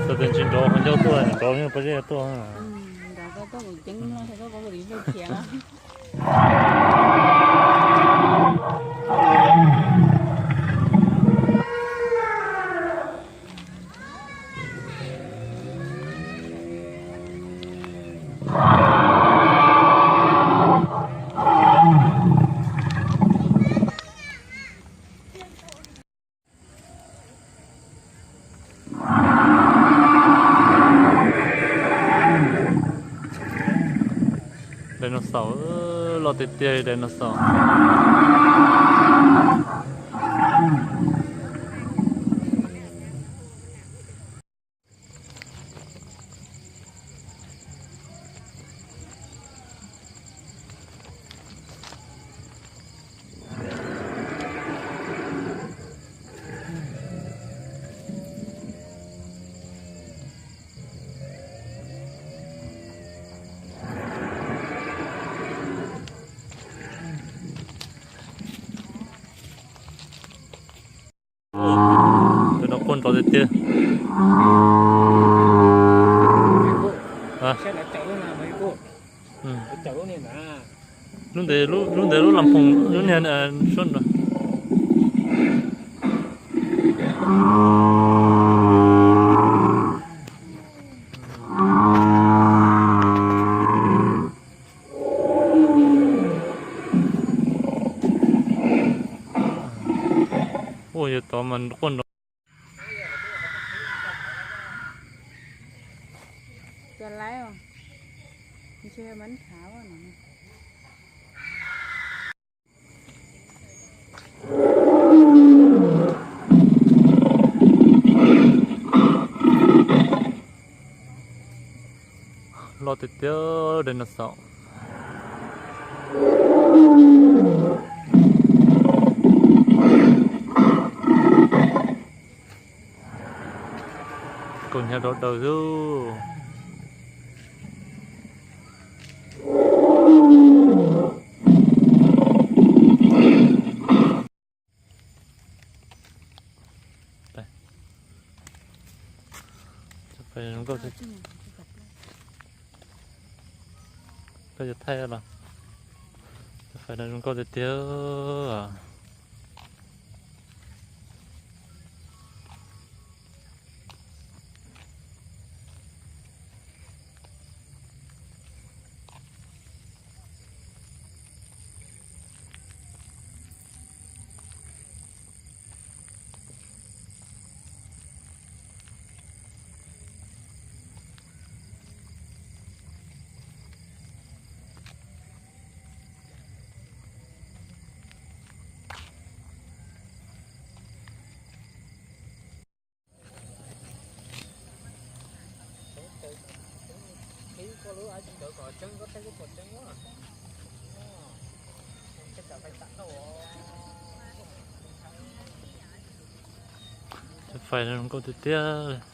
Txog tias tsis nrov qhov ncauj tuaj, nrov pob zeb tuaj. Nrov koj tuaj kuv ceeb no, koj kuv lim hlub khiav. Dinosaur, loj tiag tiag li dinosaur. Tus no quaj nrov tiag tiag. Lub ntev, lub ntev lub las phoom lub niag suab nrad. Ua yog tod mas quaj nrov. Loj tiag tiag dinosaur. Kaus hnyav rau daws xwb. Koj yuav thaij los? Cov fais no zoo nkauj tiag tiag. Cov fais no zoo nkauj tiag tiag.